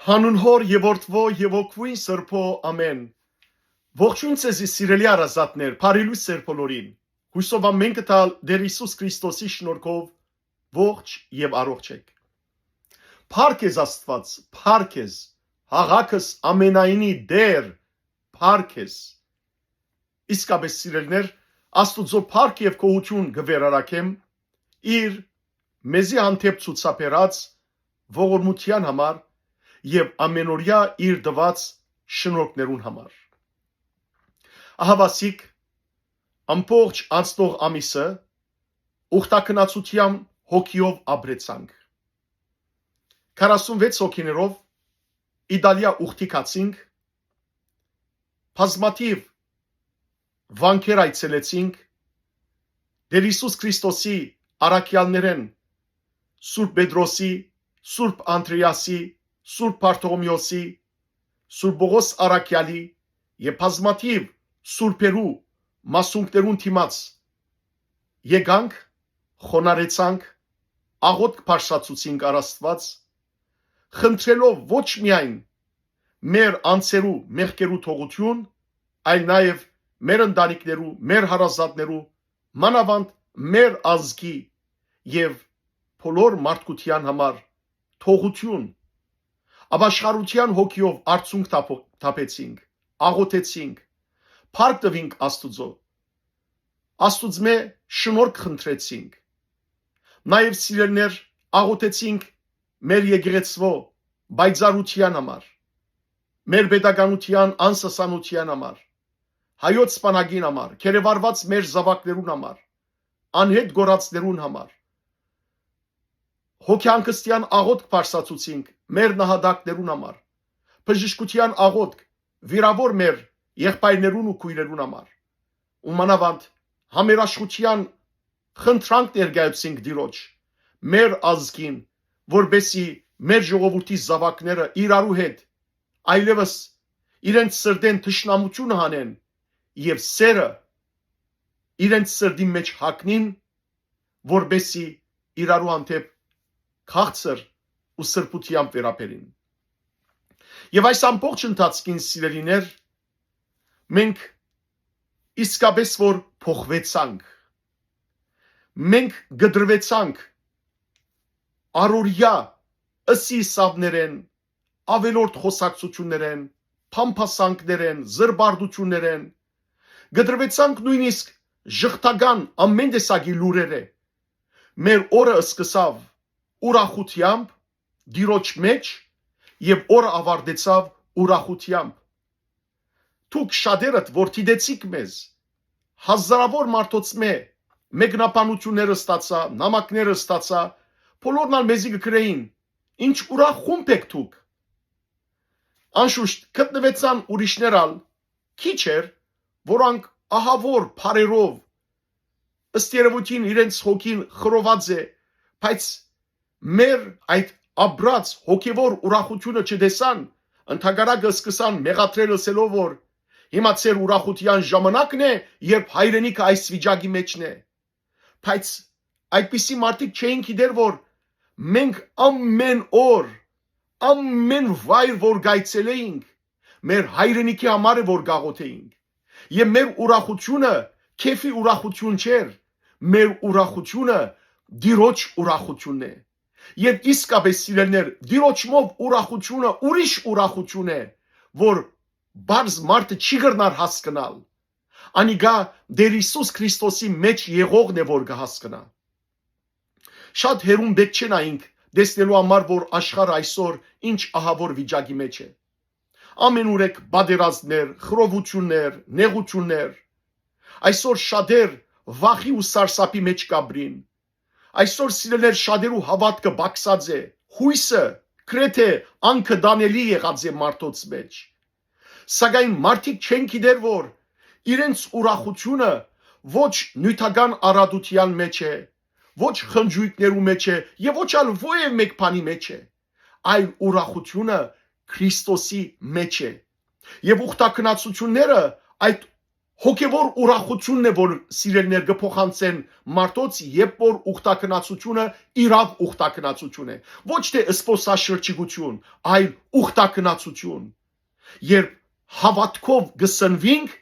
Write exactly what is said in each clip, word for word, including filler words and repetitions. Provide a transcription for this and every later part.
Հանուն Հօր եւ Որդւոյ եւ Հոգւոյն Սրբոյ, ամէն։ Ողջոյն ձեզի, սիրելի հարազատներ, բարի լոյս ձեր բոլորին։ Յուսով ամէն կտալ Տէր Յիսուս Քրիստոսի շնորհքով ողջ եւ առողջ էք։ Փառք ես Աստուած, փառք ես, հաղաքս ամենայինի Տէր, փառք ես։ Իսկապէս, սիրելիներ, Աստուծոյ փառք եւ գոհութիւն կը վերարակեմ իր մեզի հանդէպ ցուցաբերած ողորմութեան համար եւ ամենօրեայ իր տուած շնորհքներուն համար։ Ահավասիկ, ամբողջ անցնող ամիսը ուխտագնացութեան հոգիով ապրեցանք։ Քառասունվեց հոգիներով Իտալիա ուխտի գացինք, բազմաթիւ վանքեր այցելեցինք, Տէր Յիսուս Քրիստոսի առաքեալներէն Սուրբ Պետրոսի, Սուրբ Անդրեասի, Սուրբ Բարթողմէոսի, Սուրբ Պողոս առաքեալի եւ բազմաթիւ սուրբերու մասունքներուն դիմաց եկանք, խոնարհեցանք, աղօթք բարձրացուցինք առ Աստուած, խնդրելով ոչ միայն մեր անձերու մեղքերու թողութիւն, այլ նաեւ մեր ընտանիքներու, մեր հարազատներու, մանաւանդ մեր ազգի եւ բոլոր մարդկութեան համար թողութիւն, ապաշխարութեան հոգիով արցունք թափ-, թափեցինք, աղօթեցինք, փառք տուինք Աստուծոյ, Աստուծմէ շնորհք խնդրեցինք։ Նաեւ, սիրելիներ, աղօթեցինք մեր եկեղեցւոյ պայծառութեան համար, մեր պետականութեան անսասանութեան համար, հայոց բանակին համար, գերեվարուած մեր զաւակներուն համար, անհետ կորածներուն համար։ Հոգեհանգստեան աղօթք բարձրացուցինք մեր նահատակներուն համար, բժշկութեան աղօթք վիրաւոր մեր եղբայրներուն ու քոյրերուն համար, ու մանաւանդ համերաշխութեան խնդրանք ներկայացուցինք Տիրոջ, մեր ազգին, որպեսզի մեր ժողովուրդի զաւակները իրարու հետ այլեւս իրենց սրտէն թշնամութիւնը հանեն եւ սերը իրենց սրտին մէջ հագնին, որպեսզի իրարու հանդէպ քաղցր ու սրբութեամբ վերաբերին։ Եւ այս ամբողջ ընթացքին, սիրելիներ, մենք իսկապէս որ փոխուեցանք, մենք կտրուեցանք առօրեայ ըսի սաւներէն, աւելորդ խօսակցութիւններէն, փամփասանքներէն, զրպարտութիւններէն, կտրուեցանք նոյնիսկ ժխտական ամէն տեսակի լուրերէ։ Մեր օրը սկսաւ ուրախութեամբ Տիրոջ մէջ եւ օրը աւարտեցաւ ուրախութեամբ։ Դուք շատերդ որ դիտեցիք մեզ, հազարաւոր մարդոցմէ մեկնաբանութիւններ ստացայ, նամակներ ստացայ, բոլորն ալ մեզի կը գրէին. «Ինչ ուրախ խումբ էք դուք»։ Անշուշտ, գտնուեցան ուրիշներ ալ, քիչ էր, որոնք ահաւոր բառերով, ըստ երեւոյթին իրենց հոգին խռոված է, բայց մեր այդ ապրած հոգեւոր ուրախութիւնը չտեսան, ընդհակառակը սկսան մեղադրել, ըսելով որ հիմա ձեր ուրախութեան ժամանակն է, երբ հայրենիքը այս վիճակի մէջն է։ Բայց այդպիսի մարդիկ չէին գիտեր որ մենք ամէն օր, ամէն վայր որ կայցելէինք, մեր հայրենիքի համար է որ կաղօթէինք։ Եւ մեր ուրախութիւնը քեֆի ուրախութիւն չէր, մեր ուրախութիւնը Տիրոջ ուրախութիւնն է։ Եւ իսկապէս, սիրելիներ, Տիրոջմով ուրախութիւնը ուրիշ ուրախութիւն է, որ պարզ մարդը չի կրնար հասկնալ։ Անիկա Տէր Յիսուս Քրիստոսի մէջ եղողն է որ կը հասկնայ։ Շատ հեռուն պէտք չէ նայինք, տեսնելու համար որ աշխարհը այսօր ինչ ահաւոր վիճակի մէջ է։ Ամենուրեք պատերազմներ, խռովութիւններ, նեղութիւններ։ Այսօր շատեր վախի ու սարսափի մէջ կ'ապրին։ Այսօր, սիրելիներ, շատերու հաւատքը պակսած է, յոյսը գրեթէ անկտանելի եղած է մարդոց մէջ։ Սակայն մարդիկ չեն գիտեր որ իրենց ուրախութիւնը ոչ նիւթական առատութեան մէջ է, ոչ խնջոյքներու մէջ է եւ ոչ ալ որեւէ մէկ բանի մէջ է, այլ ուրախութիւնը Քրիստոսի մէջ է։ Եւ ուխտագնացութիւնները այդ հոգեվոր ուրախութիւնն է, որ սիրելիներ կը փոխանցեն մարդոց, երբ որ ուխտագնացութիւնը իրաւ ուխտագնացութիւն է։ Ոչ թէ զբօսաշրջիկութիւն, այլ ուխտագնացութիւն։ Երբ հաւատքով կը սնուինք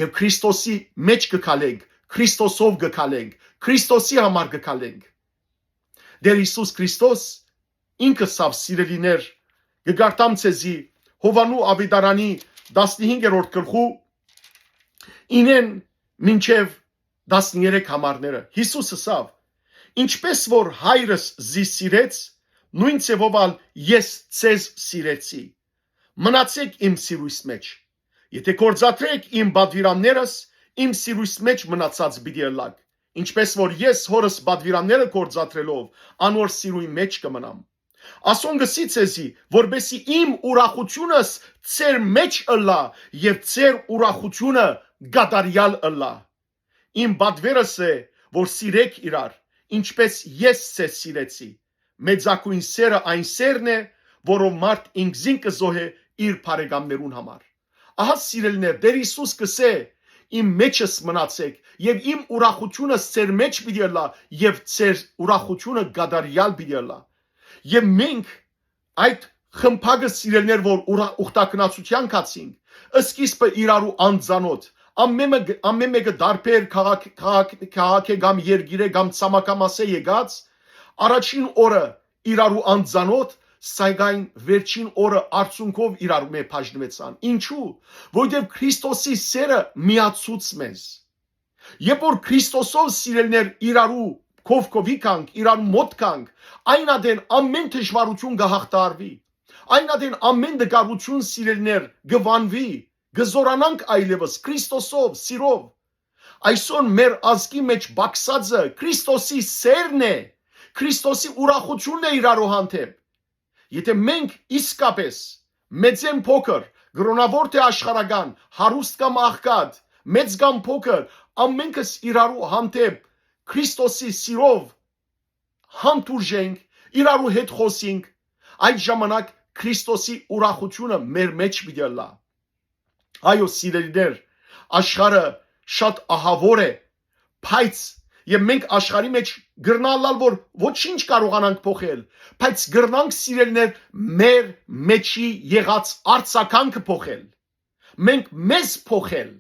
եւ Քրիստոսի մէջ կը քալենք, Քրիստոսով կը քալենք, Քրիստոսի համար կը քալենք։ Տէր Յիսուս Քրիստոս ինքը սա, սիրելիներ, կը կարդամ ձեզի Յովհաննու Աւետարանի տասնհինգերորդ գլխու ինեն մինչեւ տասներեք համարները։ Յիսուս ըսաւ. «Ինչպէս որ Հայրս զի սիրեց, նոյն ձեւով ալ ես ձեզ սիրեցի։ Մնացէք իմ սիրոյս մէջ։ Եթէ գործադրէք իմ պատուիրաններս, իմ սիրոյս մէջ մնացած պիտի ըլլաք, ինչպէս որ ես Հօրս պատուիրանները գործադրելով անոր սիրոյ մէջ կը մնամ։ Ասոնք ըսի ձեզի, որպէսզի իմ ուրախութիւնս ձեր մէջ ըլլայ եւ ձեր ուրախութիւնը կատարեալ ըլլայ։ Իմ պատուերս է, որ սիրէք իրար, ինչպէս ես ձեզ սիրեցի։ Մեծագոյն սէրը այն սէրն է, որով մարդ ինքզինք կը զոհէ իր բարեկամներուն համար»։ Ահա, սիրելիներ, Տէր Յիսուս կ'ըսէ. «Իմ մէջս մնացէք եւ իմ ուրախութիւնս ձեր մէջ պիտի ըլլայ եւ ձեր ուրախութիւնը կատարեալ պիտի ըլլայ»։ Եւ մենք այդ խմբակը, սիրելիներ, որ ուրա-, ուխտագնացութեան գացինք, սկիզբը իրարու անծանօթ, ամեն մը-, ամեն մեկը տարբեր քաղաք-, քաղաք-, քաղաք է կամ երկիր է կամ ցամաքամաս է եկած, առաջին օրը իրարու անծանօթ, սակայն վերջին օրը արդյունքով իրարու մէ բաժնուեցան։ Ինչու՞։ Որովհետեւ Քրիստոսի սէրը միացուց մեզ։ Երբ որ Քրիստոսով, սիրելիներ, իրարու քովքովի գանք, իրարու մօտ գանք, այն ատեն ամեն դժուարութիւն կը հաղթահարուի։ Այն ատեն ամեն տկարութիւն, սիրելիներ, կը վանուի, կը զօրանանք այլեւս Քրիստոսով, սիրով։ Այսօր մեր ազգի մէջ պակսածը Քրիստոսի սէրն է, Քրիստոսի ուրախութիւնն է իրարու հանդէպ։ Եթէ մենք իսկապէս, մեծէն փոքր, կրօնաւոր թէ աշխարհական, հարուստ կամ աղքատ, մեծ կամ փոքր, ամենքս իրարու հանդէպ Քրիստոսի սիրով հանդուրժենք, իրարու հետ խօսինք, այդ ժամանակ Քրիստոսի ուրախութիւնը մեր մէջ պիտի ըլլայ։ Այո, սիրելիներ, աշխարհը շատ ահաւոր է, բայց, եւ մենք աշխարհի մէջ կրնանք ըլլալ, որ ոչինչ կարողանանք փոխել, բայց կրնանք, սիրելիներ, մեր մէջի եղած արձագանքը փոխել։ Մենք մեզ փոխել։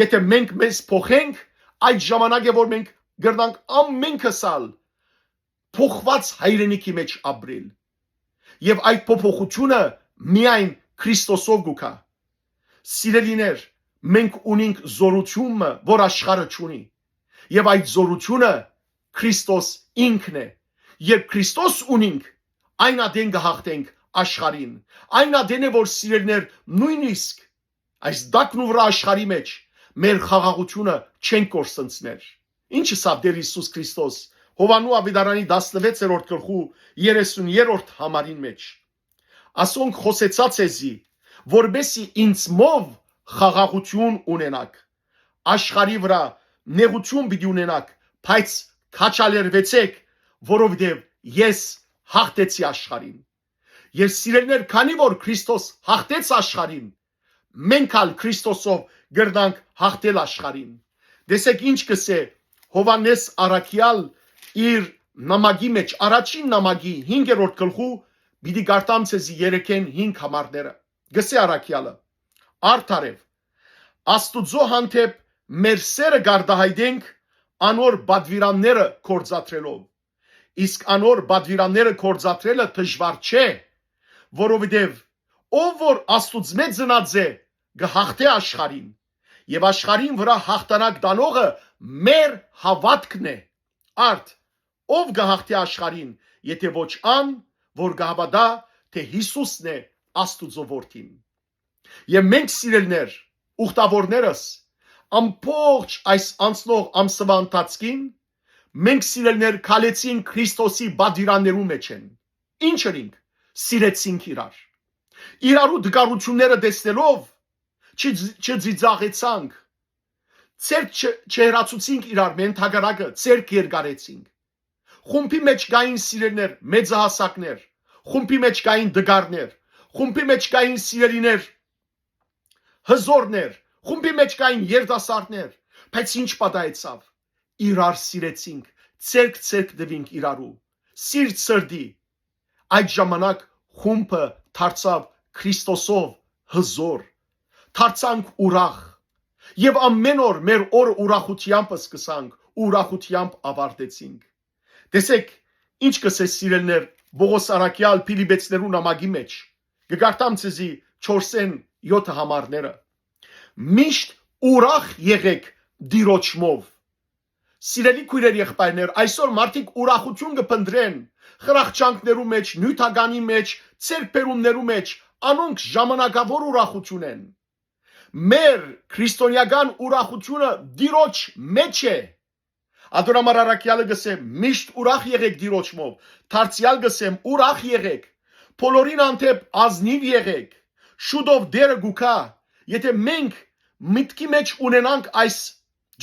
Եթէ մենք մեզ փոխենք, այդ ժամանակ է, որ մենք կրնանք ամենքս ալ փոխուած հայրենիքի մէջ ապրիլ։ Եւ այդ փոփոխութիւնը միայն Քրիստոսով կու գայ։ Սիրելիներ, մենք ունինք զօրութիւն մը, որ աշխարհը չունի։ Եւ այդ զօրութիւնը Քրիստոս ինքն է։ Երբ Քրիստոս ունինք, այն ատեն կը հաղթենք աշխարհին։ Այն ատեն է, որ, սիրելիներ, նոյնիսկ այս տակնուվրա աշխարհի մէջ մեր խաղաղութիւնը չենք կորսնցներ։ Ինչ ըսաւ Տէր Յիսուս Քրիստոս Յովհաննու Աւետարանի տասնվեցերորդ գլխու երեսուներորդ համարին մէջ. «Ասոնք խօսեցայ ձեզի, որպէսզի ինձմով խաղաղութիւն ունենաք։ Աշխարհի վրայ նեղութիւն պիտի ունենաք, բայց քաջալերուեցէք, որովհետեւ ես հաղթեցի աշխարհին»։ Եւ, սիրելիներ, քանի որ Քրիստոս հաղթեց աշխարհին, մենք ալ Քրիստոսով կրնանք հաղթել աշխարհին։ Տեսեք ինչ կ'ըսէ Յովհաննէս առաքեալ իր նամակի մէջ, առաջին նամակի հինգերորդ գլխու, պիտի կարդամ ձեզի երեքէն հինգ համարները։ Կ'ըսէ առաքեալը. «Արդարեւ, Աստուծոյ հանդէպ մեր սէրը կարտահայտենք անոր պատուիրանները գործադրելով։ Իսկ անոր պատուիրանները գործադրելը դժուար չէ, որովհետեւ ով որ Աստուծմէ ծնած է, կը հաղթէ աշխարհին, եւ աշխարհին վրայ հաղթանակ տանողը մեր հաւատքն է։ Արդ, ով կը հաղթէ աշխարհին, եթէ ոչ ան, որ կը հաւատայ, թէ Յիսուսն է Աստուծոյ Որդին»։ Եւ մենք, սիրելիներ, ուխտավորներս, ամբողջ այս անցնող ամսուայ ընթացքին մենք, սիրելիներ, քալեցինք Քրիստոսի պատուիրաններուն մէջէն։ Ինչ ըրինք, սիրեցինք իրար։ Իրարու տկարութիւնները տեսնելով, չձ-, չծիծաղեցանք, ձեռք չ-, չհեռացուցինք իրար, մեն թակարակը ձեռք երկարեցինք։ Խումբի մէջ կային, սիրելիներ, մեծահասակներ, խումբի մէջ կային տկարներ, խումբի մէջ կային, սիրելիներ, հզորներ, խումբի մէջ կային երիտասարդներ, բայց ինչ պատահեցաւ։ Իրար սիրեցինք, ձեռք ձեռք տուինք իրարու, սիրտ սրտի։ Այդ ժամանակ խումբը դարձաւ Քրիստոսով հզոր, դարձանք ուրախ, եւ ամէն օր մեր օրը ուրախութեամբ սկսանք ու ուրախութեամբ ավարտեցինք։ Տեսեք, ինչ կ'ըսէ, սիրելիներ, Պողոս առաքեալ Փիլիպեցիներու նամակի մէջ։ Կը կարդամ ձեզի չորսէն եօթը համարները։ Միշտ ուրախ եղեք Տիրոջմով։ Սիրելի քոյրեր, եղբայրներ, այսօր մարդիկ ուրախութիւն կը փնտռեն խրախճանքներու մէջ, նիւթականի մէջ, ձեռքբերումներու մէջ, անոնք ժամանակաւոր ուրախութիւն են։ Մեր քրիստոնեական ուրախութիւնը Տիրոջ մէջ է։ Ատոր համար առաքեալը կ'ըսէ. «Միշտ ուրախ եղեք Տիրոջմով»։ Դարձեալ կ'ըսեմ. «Ուրախ եղեք»։ Բոլորին հանդէպ ազնիւ եղեք։ Շուտով Տէրը կու գայ։ Եթէ մենք մտքի մէջ ունենանք այս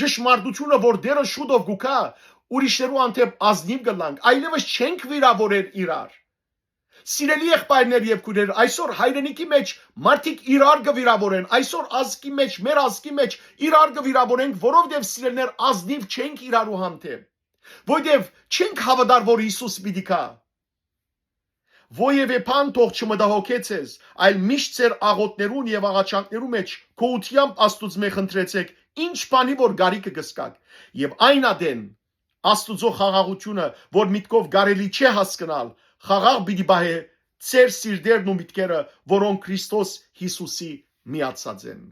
ճշմարտութիւնը, որ Տէրը շուտով կու գայ, ուրիշներու հանդէպ ազնիւ կ'ըլլանք, այլեւս չենք վիրաւորեր իրար։ Սիրելի եղբայրներ եւ քոյրեր, այսօր հայրենիքի մէջ մարդիկ իրար կը վիրաւորեն, այսօր ազգի մէջ, մեր ազգի մէջ իրար կը վիրաւորենք, որովհետեւ, սիրելիներ, ազնիւ չենք իրարու հանդէպ, որովհետեւ չենք հաւատար, որ Յիսուս պիտի գայ։ Ոեւէ բան թող չմտահոգէ ձեզ, այլ միշտ ձեր աղօթքներուն եւ աղաչանքներու մէջ գոհութեամբ Աստուծմէ խնդրեցէք, ինչ բանի որ կարիքը կ'զգաք, եւ այն ատեն Աստուծոյ խաղաղութիւնը, որ միտքով կարելի չէ հասկնալ, խաղաղ պիտի պահէ ձեր սիրտերն ու միտքերը, որոնք Քրիստոս Յիսուսի միացած են։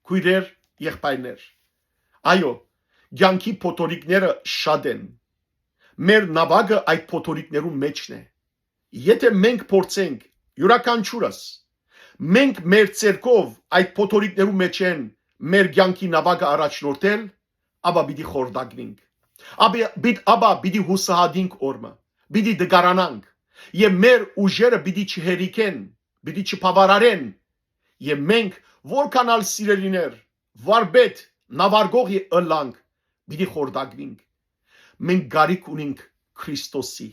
Քոյրեր, եղբայրներ, այո, կեանքի փոթորիկները շատ են։ Մեր նաւակը այդ փոթորիկներու մէջն է։ Եթէ մենք փորձենք, իւրաքանչիւրս, մենք մեր ձեռքով այդ փոթորիկներու մէջէն մեր կեանքի նաւակը առաջնորդել, ապա պիտի խորտակնինք։ Ապա պիտ-, ապա պիտի յուսահատինք օրմը, պիտի դգարանանք, եւ մեր ուժերը պիտի չհերիքեն, պիտի չբաւարարեն, եւ մենք, որքան ալ սիրելիներ, վարպետ, նավարկող ը-, ըլլանք, պիտի խորտակնինք։ Մենք կարիք ունինք Քրիստոսի։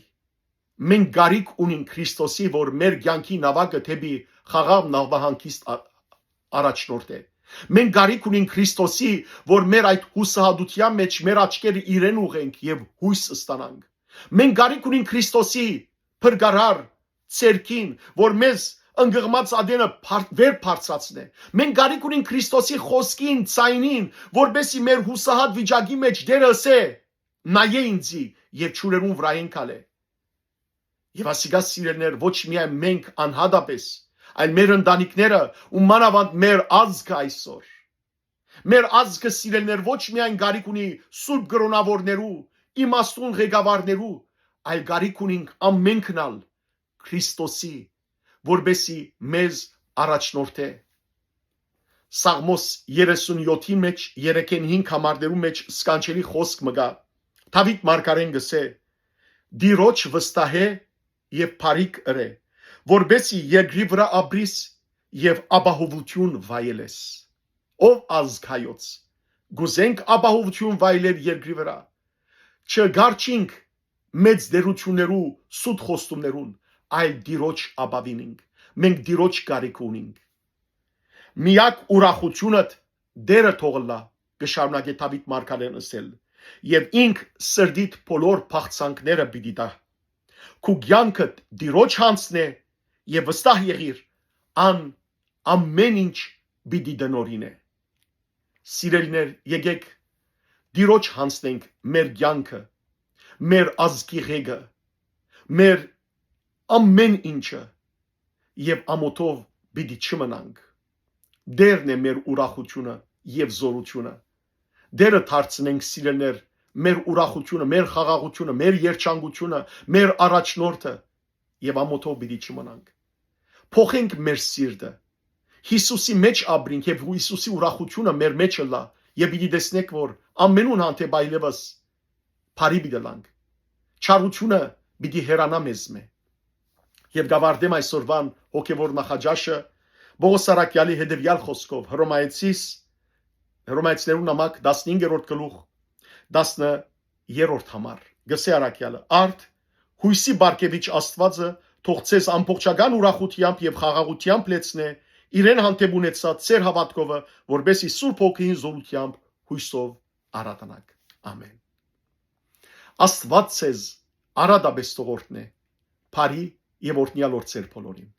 Մենք կարիք ունինք Քրիստոսի, որ մեր կեանքի նաւակը դէպի խաղաղ նավահանգիստ ա-, առաջնորդէ։ Մենք կարիք ունինք Քրիստոսի, որ մեր այդ յուսահատութեան մէջ մեր աչքերը իրեն ուղենք եւ յոյս ստանանք։ Մենք կարիք ունինք Քրիստոսի փրկարար ձեռքին, որ մեզ ընկղմած ատենը փար-, վեր բարձրացնէ։ Մենք կարիք ունինք Քրիստոսի խօսքին, ձայնին, որպեսզի մեր յուսահատ վիճակի մէջ Տէրը ըսէ. «Նայէ ինծի եւ ջուրերուն վրայէն քալէ»։ Եւ ասիկա, սիրելիներ, ոչ միայն մենք անհատապէս, այլ մեր ընտանիքները ու մանաւանդ մեր ազգը այսօր։ Մեր ազգը, սիրելիներ, ոչ միայն կարիք ունի սուրբ կրօնաւորներու, իմաստուն ղեկավարներու, այլ կարիք ունինք ամենքն ալ Քրիստոսի, որպեսզի մեզ առաջնորդէ։ Սաղմոս երեսունյոթի մէջ, երեքէն հինգ համարներու մէջ սքանչելի խօսք մը կայ. Դաւիթ մարգարէն կ'ըսէ. «Տիրոջ վստահէ եւ բարիք ըրէ, որպեսզի երկրի վրայ ապրիս եւ ապահովութիւն վայելես»։ Ով ազգ հայոց, կ'ուզենք ապահովութիւն վայելել երկրի վրայ, չկառչինք մեծ տէրութիւններու սուտ խոստումներուն, այլ Տիրոջ ապաւին ենք։ Մենք Տիրոջ կարիքը ունինք։ «Միակ ուրախութիւնդ Տէրը թող ըլլայ», կը շարունակէ Դաւիթ մարգարէն ըսել, «եւ ինք սրտիդ բոլոր բաղձանքները պիտի տայ։ Քու կեանքդ Տիրոջ յանձնէ եւ վստահ եղիր, ան ամէն ինչ պիտի տնօրինէ»։ Սիրելիներ, եկեք Տիրոջ յանձնենք մեր կեանքը, մեր ազգի ղեկը, մեր ամէն ինչը, եւ ամօթով պիտի չմնանք։ Տէրն է մեր ուրախութիւնը եւ զօրութիւնը։ Տէրը դարձնենք, սիրելիներ, մեր ուրախութիւնը, մեր խաղաղութիւնը, մեր երջանկութիւնը, մեր առաջնորդը, եւ ամօթով պիտի չմնանք։ Փոխենք մեր սիրտը։ Յիսուսի մէջ ապրինք եւ Յիսուսի ուրախութիւնը մեր մէջ ըլլայ, եւ պիտի տեսնեք, որ ամենուն հանդէպ այլեւս բարի պիտի ըլլանք։ Չարութիւնը պիտի հեռանայ մեզմէ։ Եւ կ'աւարտեմ այսօրուան հոգեւոր նախաճաշը Պողոս առաքեալի հետեւեալ խօսքով. Հռոմայեցիս, Հռոմայեցիներուն նամակ, տասնհինգերորդ գլուխ, տասներորդ համար, կ'ըսէ առաքեալը. «Արդ, յոյսի պարգեւիչ Աստուածը թող ձեզ ամբողջական ուրախութեամբ եւ խաղաղութեամբ լեցնէ իրեն հանդէպ ունեցած ձեր հաւատքովը, որպէս զի Սուրբ Հոգին զօրութեամբ յոյսով արատանաք։ Ամէն։ Աստուած ձեզ արատապէս թող օրհնէ, բարի եւ օրհնեալ օր ձեր բոլորին։